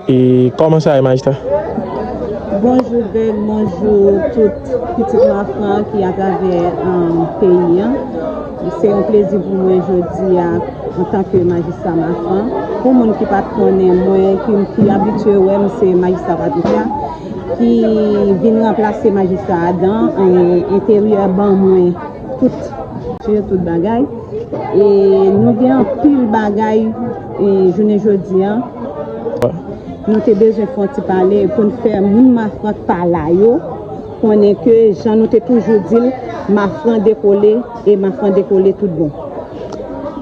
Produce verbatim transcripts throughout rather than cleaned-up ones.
E kòman sa ye, majistra? Bonjou Greg, bonjou tout pitit Mafran ki atravè um, peyi an. Se yon plezi pou mwen jodi a antanke majistra Mafran. Pou moun ki pa t konnen mwen, ki, ki abitye wè m, se majistra Patricia ki vin ranplase majistra Adan, enteryè ban mwen tout, tout bagay. E nou gen anpil bagay e jounen jodi a. Nou te bezwen fè yon ti pale pou n fè moun Mafran k pa la yo konnen ke jan nou te toujou di l, Mafran dekole e Mafran dekole tout bon.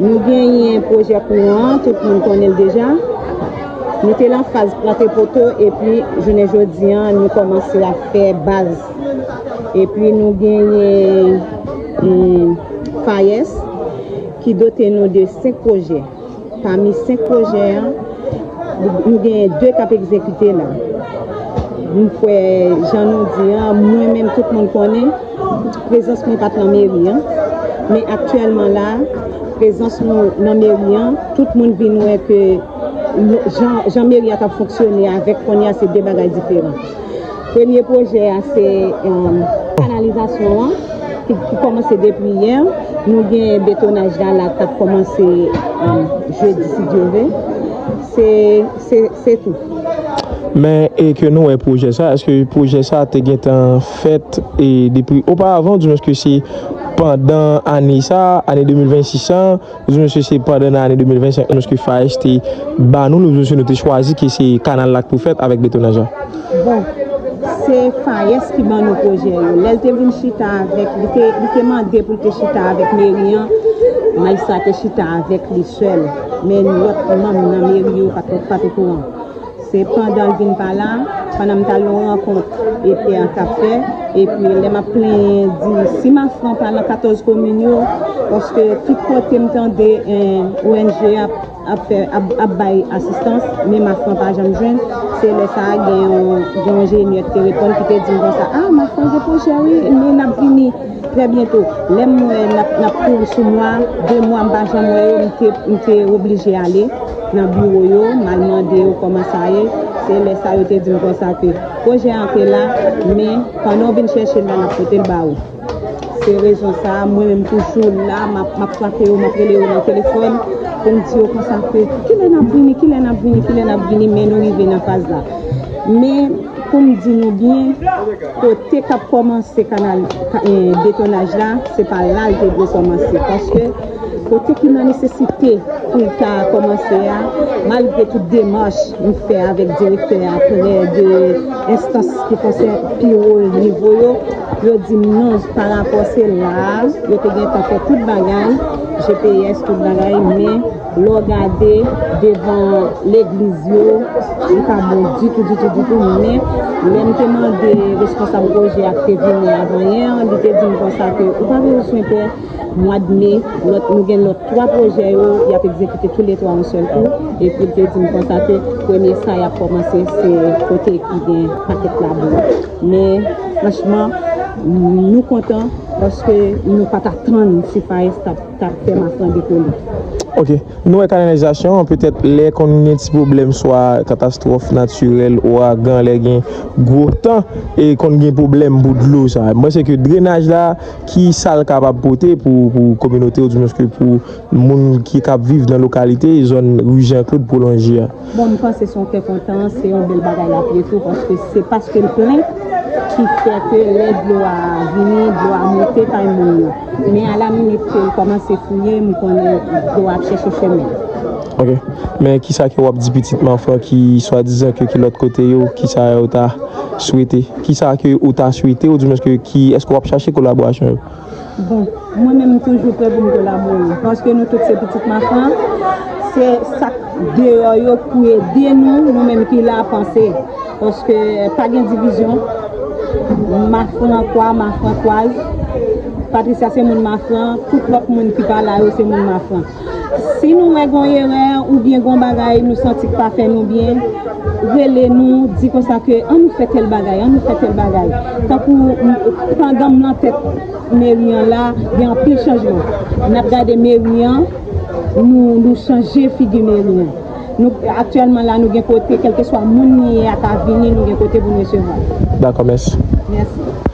Nou genyen pwojè kouran, tout moun konnen l deja. Nou te lan faz plante poto epi jounen jodi a nou kòmanse ap fè baz. Epi nou genyen FAES ki dote nou de senk pwojè. Pami senk pwojè an, nou genyen de k ap egzekite la. M kwè, jan nou di an, mwen menm tout moun konnen, prezans mwen pa t nan meri an. Men aktyèlman la, prezans nou nan meri an, tout moun vin wè ke jan, jan meri a t ap fonksyone avèk kounye a se de bagay diferan. Premye pwojè a se um, kanalizasyon an ki, ki kòmanse depi yè. Nou gen betonaj la la k ap kòmanse um, jedi si Dye vle. Se, se, se tou. Men e ke nou wè pwojè sa, èske pwojè sa te gentan fèt e depi oparavan, oudimwens ke se pandan ane sa, ane de mil vennsis an, oudimwens ke se pandan nan ane de mil vennsenk, oudimwens ke FAES te ba nou l, oudimwens ke nou te chwazi ke se kanal la k pou fèt avèk betonaj la? Bon, se FAES ki ban nou pwojè yo. Lè l te vin chita avèk, li te, li te mande pou l te chita avèk meri an, majistra te chita avèk li sèl. Men lòt manm nan meri yo pa t, pa t okouran. Se pandan l vin pa la, pandan m t al nan yon rankont E P A t ap fè, epi lè m ap plenyen di si Mafran pa nan katòz komin yo, paske tout kote m tande eh, O N G ap, ap, fè, ap, ap bay asistans, men Mafran pa janm jwenn. Se lè sa a gen yon, gen yon enjenyè ki te reponn ki te di m konsa, ah, Mafran gen pwojè wi, men n ap vini. Trè byento, lè m wè n ap, n ap kouri sou mwa, de mwa m pa janm wè yo, m te, m te oblije ale nan biwo yo, m al mande yo kòman sa ye. Se lè sa yo te di m konsa ke pwojè an te la, men pandan w vin chèche l la, n ap pote l ba ou. Se rezon sa a, mwen menm toujou la, m ap, m ap frape yo, m ap rele yo nan telefòn pou m di yo konsa ke kilè n ap vini, kilè n ap vini, kilè n ap vini, men nou rive nan faz la. Men pou m di nou byen, kote k ap kòmanse kanal, betonaj la, se pa la l te dwe kòmanse. Paske kote ki nan nesesite pou l ta kòmanse a, malgre tout demach m fè avèk direktè a prè de enstans ki konsène pi wo nivo yo, yo di m non, parapò se la a, yo te gentan fè tout bagay, G P S, tout bagay, men lè w gade devan legliz yo, li pa bon ditou, ditou, ditou. Men lè m te mande responsab pwojè a k te vini avan yè, li te di m konsa ke ou pa bezwen pè, mwa de me, lòt, nou gen lòt twa pwojè yo, y ap egzekite toulètwa yon sèl kou. Epi l te di m konsa ke premye sa y ap kòmanse se kote ki gen pakèt labou. Men franchman, nou kontan paske nou pa t atann si FAES t ap t ap fè Mafran dekole. Ok. Nou wè kanalizasyon an, petèt lè konn gen ti pwoblèm, swa katastwòf natirèl, ouragan, lè gen gwo tan, e konn gen pwoblèm pou dlo sa. Mwen se ke drenaj la, ki sa l kapab pote pou, pou kominote, oudimwens ke pou moun ki k ap viv nan lokalite, zòn ri Jan Klod pwolonje a? Bon, m panse se yon kè kontan, se yon bèl bagay l ap ye tou, paske se paske l plen ki fè ke lè dlo a vini, dlo a monte kay moun yo. Men alaminit ke l kòmanse fouye, m konnen dlo a ap chèche chemen l. Ok. Men kisa ke w ap di pitit Mafran ki swadizan ke ki lòt kote yo, kisa yo ta swete? Kisa ke ou ta swete, oudimwens ke ki, èske w ap chache kolaborasyon yo? Bon, mwen menm m toujou prè pou m kolabore, paske nou tout se pitit Mafran, se sa k deyò yo k pou ede nou, nou menm ki la panse, paske pa gen divizyon, Mafrankwa, Mafrankwaz, Patricia se moun Mafran, tout lòt moun ki pa la yo se moun Mafran. Si nou wè gon erè oubyen gon bagay nou santi k pa fè nou byen, rele nou, di konsa ke ann nou fè tèl bagay, ann nou fè tèl bagay. Tankou m- pandan m nan tèt meri an la, gen anpil chanjman. N ap gade meri an, nou, nou chanje figi meri an. Nou, aktyèlman la, nou gen kote, kèlkeswa moun li ye a ka vini, nou gen kote pou n resevwa l. Dakò, mèsi. Mèsi.